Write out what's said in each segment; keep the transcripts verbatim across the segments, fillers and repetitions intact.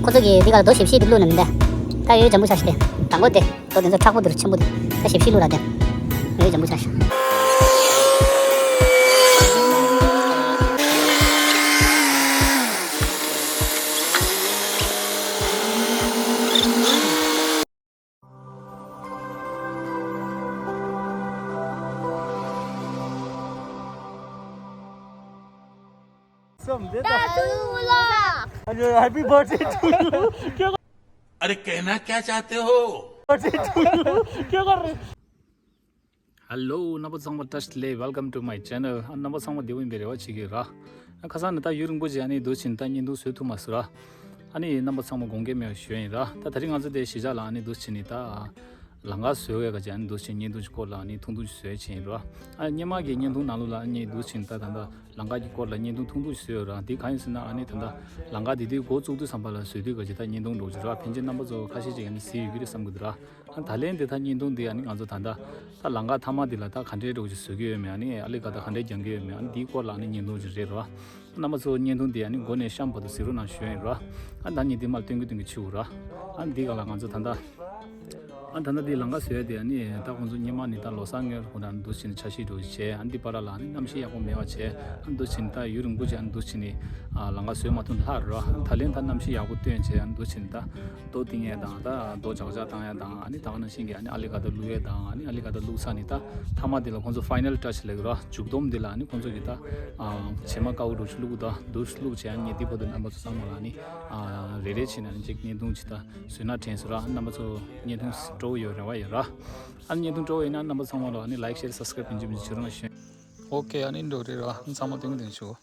ཁོ་ཚོ་གིས་འདི་ག་ལ་རྡོ་ཞེ་བཞི་འདི་བླུགས་ནས་མི་འདུག་ད་ཡོད་འཇམ་པོ་ཆགས་ཤག་སྟེ། དང་པོ་དེ་རྡོ་དེ་ཚོ་མཁྲེགས་པོ་འདུག་ཆེན་པོ་འདུག་ད་ཞེ་བཞི་བླུགས་ར་དེ། ཡོད་འཇམ་པོ་ཆགས་ཤག Happy birthday to you. अरे कहना क्या चाहते हो? Hello, རྣམ་པ་ཚང་མ་བཀྲ་ཤིས་བདེ་ལེགས། Welcome to my channel. ཨ། རྣམ་པ་ཚང་མ་བདེ་པོ་ཡིན་པའི་རེ་བ་བྱེད་ཀྱི་ཡོད་ར། ཨ། ཁ་སང་ནས་ད་ཡུན་རིང་པོ་ཅིག་ཨ་ནི་འདུག་བྱས་ནས་ད་བརྙན་ཐུང་བཟོ་ཐུབ་མ་སོང་ར། ཨ་ནི་རྣམ་པ་ཚང་མ་དགོངས་འགལ་མེད་པ་ཞུ་ཡ་ཡིན་ར། ད་དེ་རིང་ང་ཚོ་དེ་གཞིས་ཆགས་ལ་ཨ་ནི་འདུག་བྱས་ནས་ད་ལམ་ཁ་བཟོ་ཡ་ག་ཅིག་ཨ་ནི་འདུག་བྱས་བརྙན་ཐུང་ཞིག་སྐོར་ལ་ཨ་ནི་ཐུང་ཐུང་ཞིག་བཟོ་ཡ་བྱས་ཡིན་ར། ཨ། སྔོན་མ་གི་བརྙན་ཐུང་ནང་ལོགས་ལ་ཨ་ནི་འདུག་བྱས་ནས་ད་ད་ད་ལམ་ཁ་གི་སྐོར་ལ་བརྙན་ཐུང་ཐུང་ཐུང་ཞིག་བཟོས་ཡོད་ར། འདི་གང་ཡིན་ཟེར་ན་ཨ་ནི་ད་ད་ལམ་ཁ་འདི་དུས་འགོ་བཙུགས་དུས་ཙམ་པ་ལ་བཟོས་དུས་ག་ཅིག་ད་བརྙན་ཐུང་འདྲ་བོ་ཅིག་ར། ཕལ་ཆེར་རྣམ་པ་ཚོ་ཁ་ཤས་ཅིག་ཨ་ནི་གཟིགས་ཡོད་ཀྱི་རེད་བསམ་གྱི་འདུག་ར། ཨ། ད་ལན་དེ་ད་བརྙན་ཐུང་འདི་ཨ་ནི་ང་ཚོ་ད་ལྟ་ད་ལམ་ཁ་མཐའ་མ་འདི་ལ་ད་ག་འདྲའི་འདྲ་བོ་ཅིག་བཟོ་གི་ཡོད་མེད། ཨ་ནི་ཨ་ལི་ག་ད་ག་འདྲའི་རྒྱག་གི་ཡོད་མེད། ཨ་ནི་འདིའི་སྐོར་ལ་ཨ་ནི་བརྙན་ཐུང་ཅིག་རེད་ར། རྣམ་པ་ཚོ་བརྙན་ཐུང་འདི་ཨ་ནི་འགོ་ནས་གཤམ་བར་དུ་གཟིགས་རོགས་གནང་ཞུ་ཡ་ཡིན་ར། ཨ། ད་ངས་འདི་མར་སྟོན་གི་སྟོན་གི་བྱེད་དགོས་ར། ཨ། འདི་ག་ལ་ང་ཚོ་ད་ལྟ། ཨ། ད་ལྟ་འདི་ལམ་ཁ་བཟོ་ཡ་དེ་ཨ་ནི་ད་ཁོང་ཚོ་སྔོན་མ་ནས་ད་ལོ་གསར་སྔོན་ལ་ཁོ་རང་འདུག་བྱས་ནས་འཆར་གཞི་འདྲ་བོ་བྱས། ཨ། འདི་བར་ལ་ཨ་ནི་གནམ་གཤིས་ཡག་པོ་མེད་པ་བྱས། ཨ། འདུག་བྱས་ནས་ད་ཡུན་རིང་པོ་ཅིག་ཨ་ནི་འདུག་བྱས་ནས། ཨ། ལམ་ཁ་བཟོས་མ་ཐུབ་ལྷག་ར། ད་ལན་ད་གནམ་གཤིས་ཡག་པོ་སྟོན་བྱས། ཨ། འདུག་བྱས་ནས་ད་རྡོ་བཏིང་ཡ་དང་། ད་རྡོ་ལྕག་ལྕག་བཏང་ཡ་དང་། ཨ་ནི་ད་ག་ནང་བཞིན་གྱི་ཨ་ནི་ཨ་ལི་ག་ད་བླུག་ཡ་དང་། ཨ་ནི་ཨ་ལི་ག་ད་བླུག་ཚར་ནས་ད་མཐའ་མ་དེ་ལ་ཁོང་ཚོ་ཕའི་ནལ་ཊཆ་ལབ་ཀྱི་ར། མཇུག་སྡོམ་དེ་ལ་ཨ་ནི་ཁོང་ཚོ་གིས་ད་ཨ་བྱེ་མ་དཀར་པོ་འདྲ་བོ་ཅིག་བླུག་གི་འདུག་འདུག་བླུག་བྱས། ཨ་ནི་ངས་འདི་བར་དུ་རྣམ་པ་ཚོ་ཚང་མ་ལ་ཨ་ནི་ཨ་རེ་རེ་བྱས་ནས་ཨ་ནི་ཅིག་བརྙན་ཐུང་ཅིག་ད་བཟོས་ན་དྲན་སོང་ར། རྣམ་པ་ཚོ་བརྙན་ཐུང་སྤྲོ་པོ་ཡོད་རེ་བ་ཡོད་ར། ཨ་ནི་བརྙན་ཐུང་སྤྲོ་པོ་ཡིན་ན་རྣམ་པ་ཚང་མ་ལ་ཨ་ནི་ལའིཀ་ཤེར་སབ་སི་ཀ་རའིབ་ཡིན་གཅིག་མིན་གཅིག་བྱེད་རོགས་གནང་ཞུ། ཨོ་ཀེ། ཨ་ནི་འགྲོ་རེད་ར། ཚང་མ་ཏིང་ཏིང་ཞུ།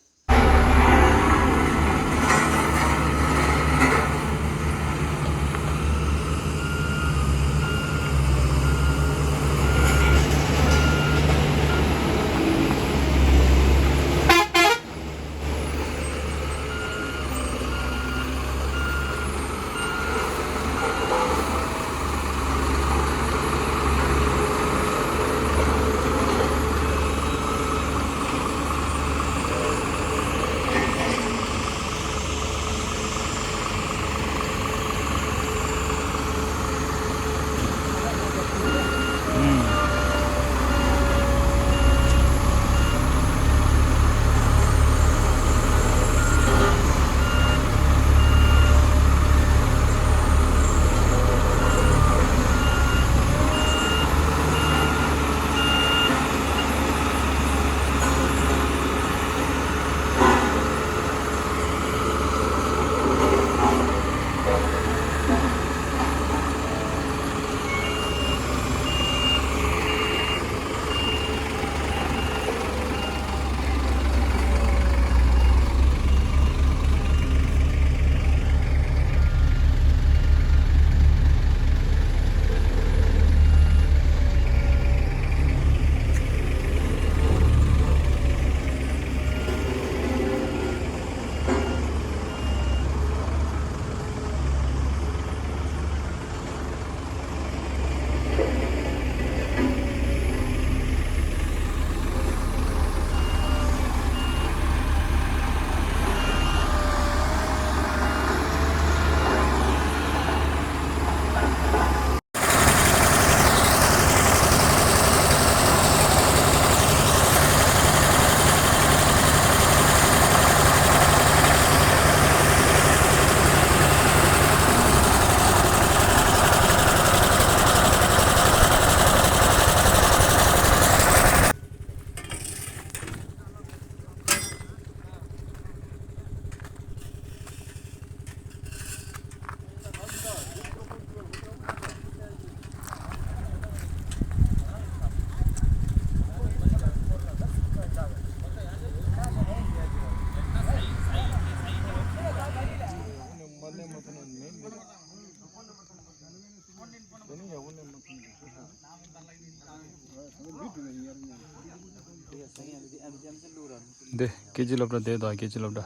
འདི་ཀེ་ཇི་སློབ་གྲྭ། དེ་དང་ཀེ་ཇི་སློབ་གྲྭ།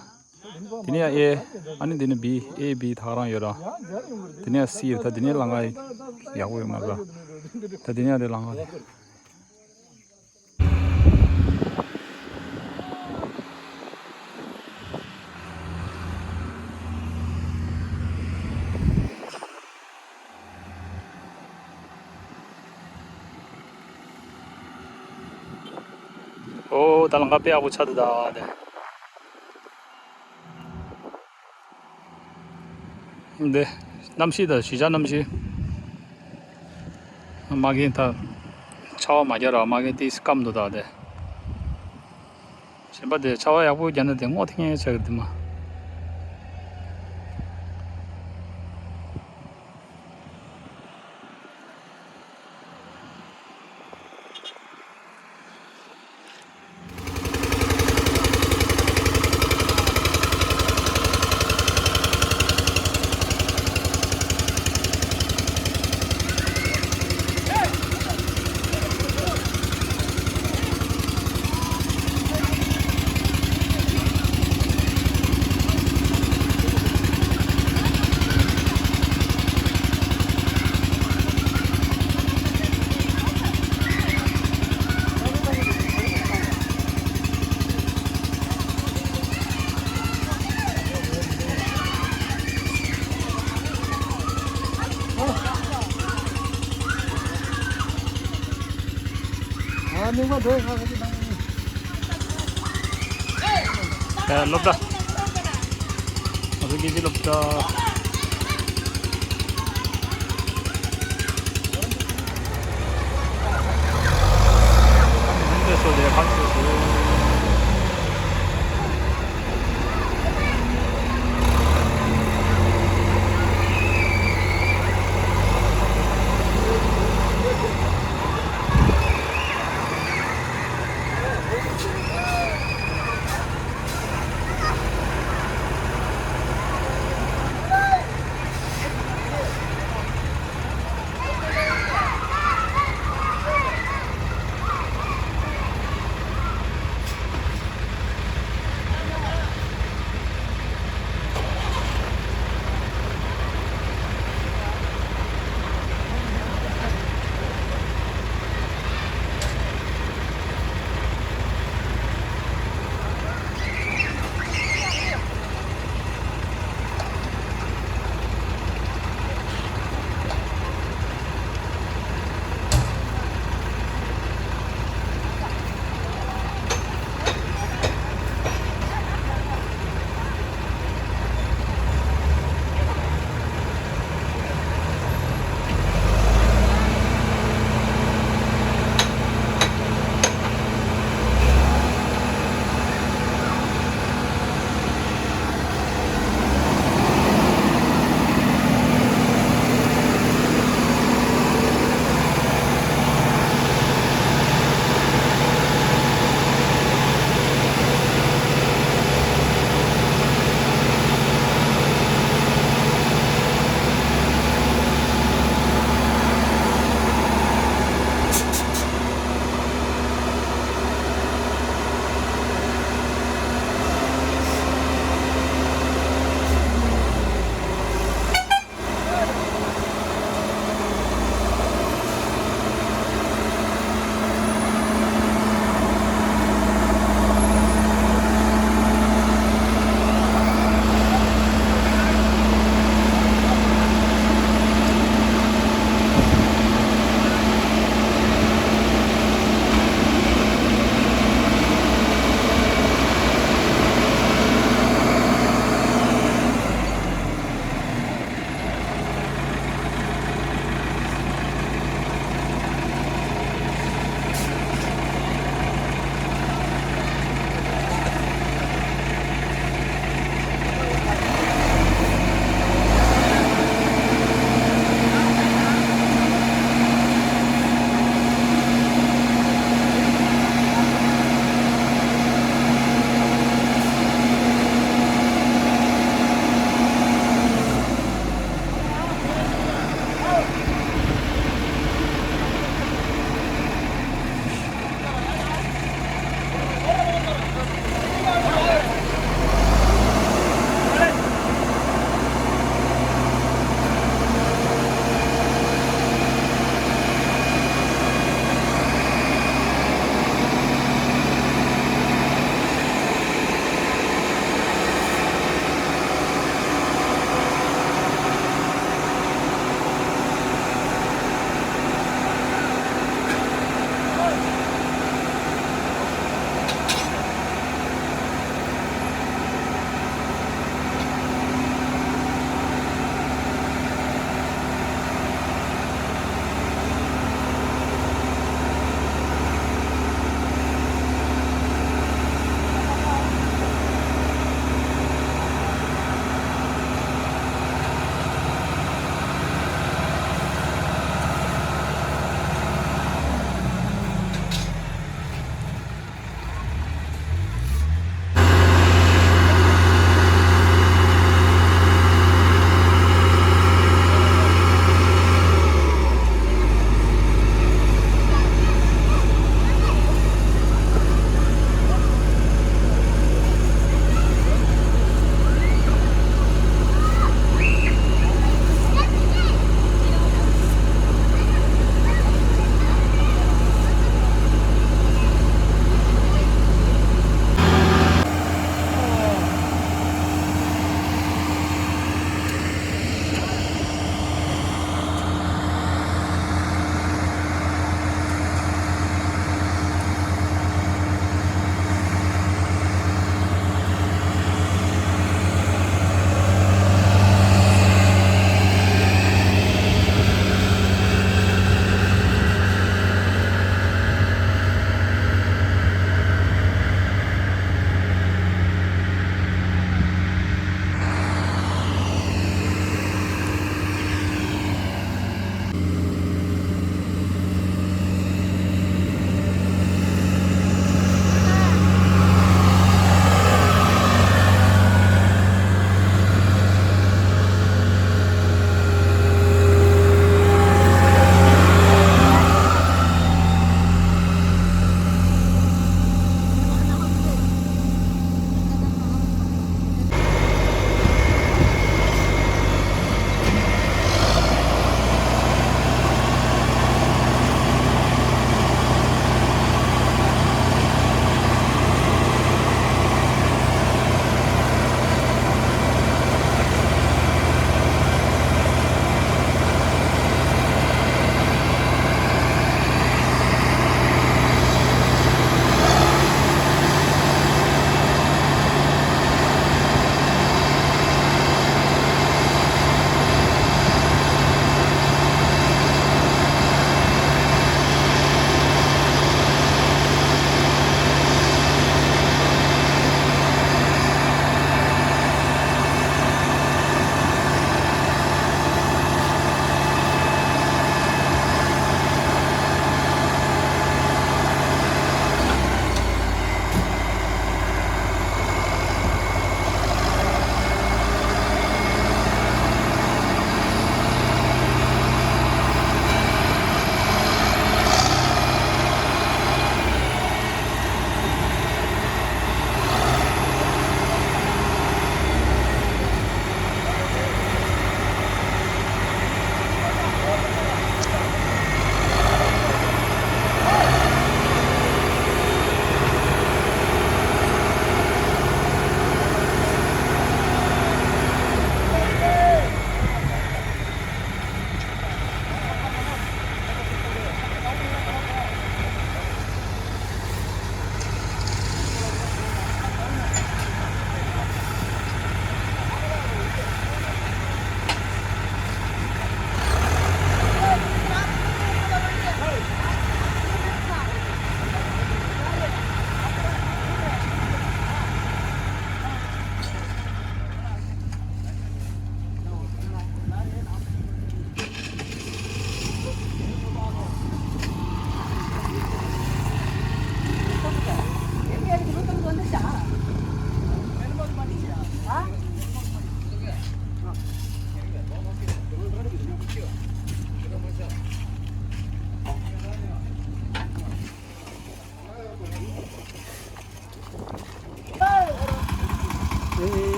དེ་ནས་ཡང་ཨེ། ཨ་ནི་དེ་ནས་བི། ཨེ་བི་ཐག་རང་ཡོད་ར། དེ་ནས་ཡང་སི་ཡོད། ད་དེ་ནས་ལམ་ཁ་ཡག་པོ་ཡོད་མ་རེད་ར། ད་དེ་ནས་ཡང་དེ་ལམ་ཁ་དེ། ད་ལམ་ཁ་དཔེ་ཡག་པོ་ཆགས་འདུག་ད་དེ། འདི་གནམ་གཤིས་དང་གཞིས་ཆགས་གནམ་གཤིས། མ་གིན་ད་ཆར་པ་མ་རྒྱག་ར། མ་གིན་ཏིས་སྐམ་འདུག་ད་དེ། གཞན་པ་དེ་ཆར་པ་ཡག་པོ་རྒྱག་ན་དེ་སྔོ་ཐིང་ངེ་ཆགས་ཀྱི་འདུག་མ། ཨ་ནི་མ་འདོད་ང་ག་ཅི་དང་། ཨ་སློབ་གྲྭ། ང་ཚོ་ཀེ་ཇི་སློབ་གྲྭ། འདི་ཚོ་ལས་ཁང་ཚོ་ཞིག་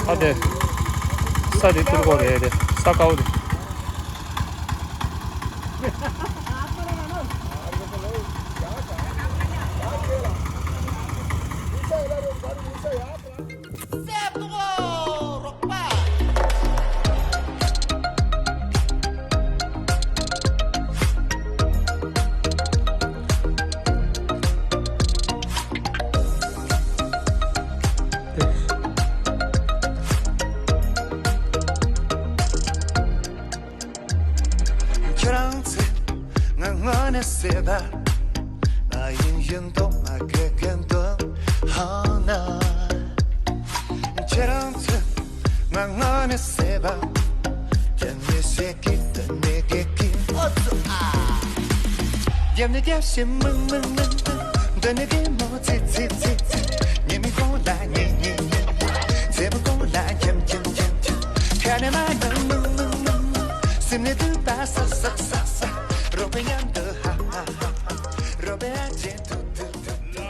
ཨ་དེ། ས་དེ་ཐུར་གོ་རེད་དེ། ས་དཀར་པོ་དེ། ཁྱེད་རང་ཚོས་ང་དངོས་གནས་སྲེད་པ། མ་ཡིན་ཡིན་མདོག་མ་གི་གི་མདོག་ཧང་ན། ཁྱེད་རང་ཚོས་ང་དངོས་གནས་སྲེད་པ། དེ་ནི་ཟེར་གི་དེ་ནི་གི་གི་ཨོ་ཙི་ཨ། རྒྱབ་ནས་རྒྱབ་བྱེད་མིག་མིག་མིག་མིག་འདི་ནི་གི་མོ་ཚིག་ཚིག་ཚིག་ཚིག་ཉི་མའི་གུང་ལ་ཉི་ཉི་ཉི། མཚན་མོ་གུང་ལ་འཁྱམ་འཁྱམ་འཁྱམ་འཁྱམ། ཁ་ནས་མ་ནང་མིག་མིག་མིག་མིག་སེམས་ནས་སྡུག་པ་ས་ས་ས་ས། རོགས་པའི་མཉམ་དུ་ཧ་ཧ་ཧ་ཧ། རོགས་པའི་ཨ་ཅེ་ཐུ་ཐུ་ཐུ། དེ་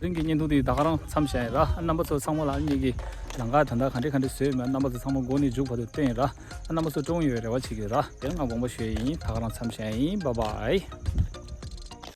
རིང་གི་བརྙན་ཐུང་འདི་ད་ག་རང་མཚམས་བཞག་ཡིན་ར། རྣམ་པ་ཚོ་ཚང་མ་ལ་ངེད་ཀྱི་ལམ་ཁ་ད་ལྟ་ག་འདྲ་ག་འདྲ་བཟོས་ཡོད་མེད་རྣམ་པ་ཚོ་ཚང་མ་མགོ་ནས་མཇུག་བར་དུ་བསྟན་ཡིན་ར། རྣམ་པ་ཚོ་སྤྲོ་བོ་ཡོད་རེ་བ་བྱེད་ཀྱི་ར། དེ་རིང་ང་དགོངས་པ་ཞུ་ཡ་ཡིན། ད་ག་རང་མཚམས་བཞག་ཡིན། བྷའི་བྷའི།